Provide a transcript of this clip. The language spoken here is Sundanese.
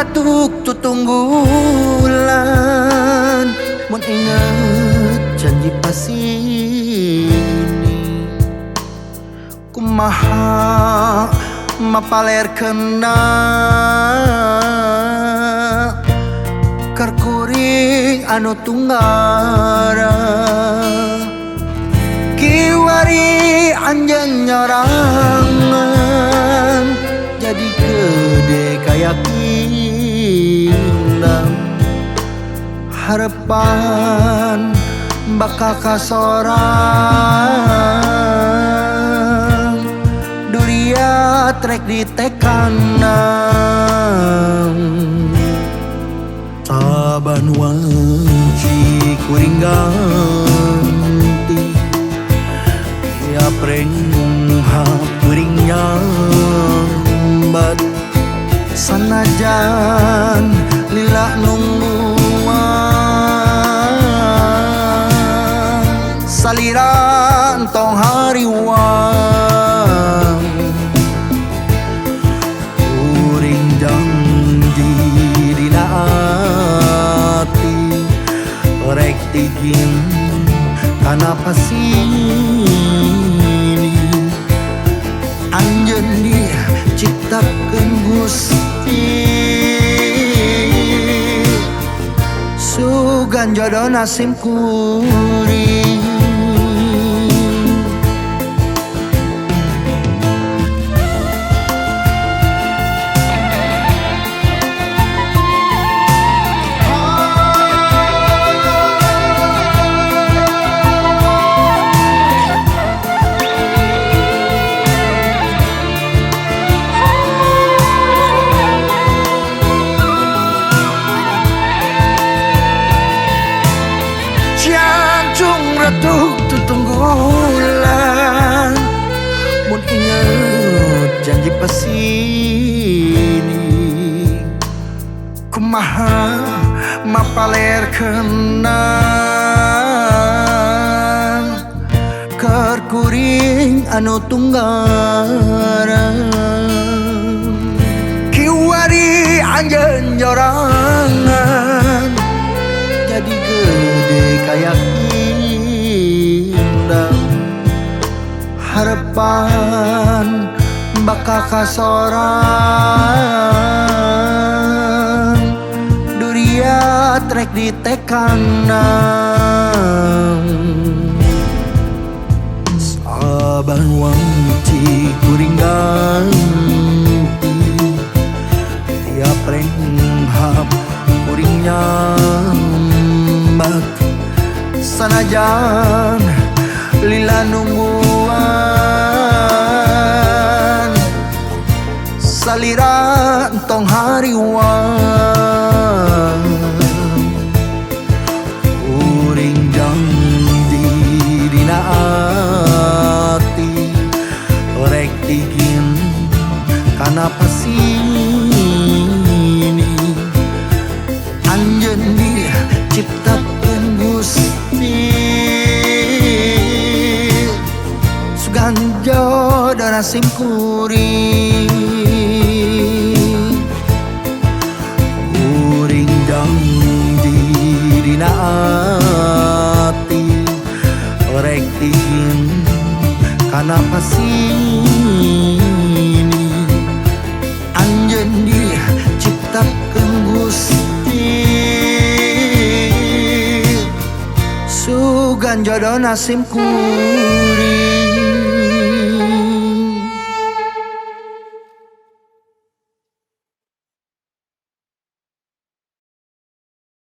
retuk tutunggulan mun inget janji pasini kumaha mapaler kena kerkuring anu tunggara kiwari anjeun nyorangan jadi gede kayakinan harapan bakal kasorang duria trek di tekanan saban wanci kuring ganti tiap renghap kuring nyambat sanajan lila nungguan salira entong hariwang kuring janji dina ati rek tigin kana pasini anjeun diciptakeun Gusti sugan jodoh nasib kuring. Jantung retuk tutunggulan mun inget janji pasini kumaha mapaler kenang keur kuring anu tunggaran kiwari anjeun jorangan jadi gede kayakinan harapan bakal kasorang duria trek di tekanan saban wanci kuring ganti tiap renghap kuring nyambat sanajan lila nungguan salira entong hariwang kuring janji dina ati rek tigin kana pasini anjeun diciptakeun Gusti sugan jodoh nasib kuring kuring janji dina ati rek tigin kana pasini anjeun diciptakeun Gusti sugan jodoh nasib kuring.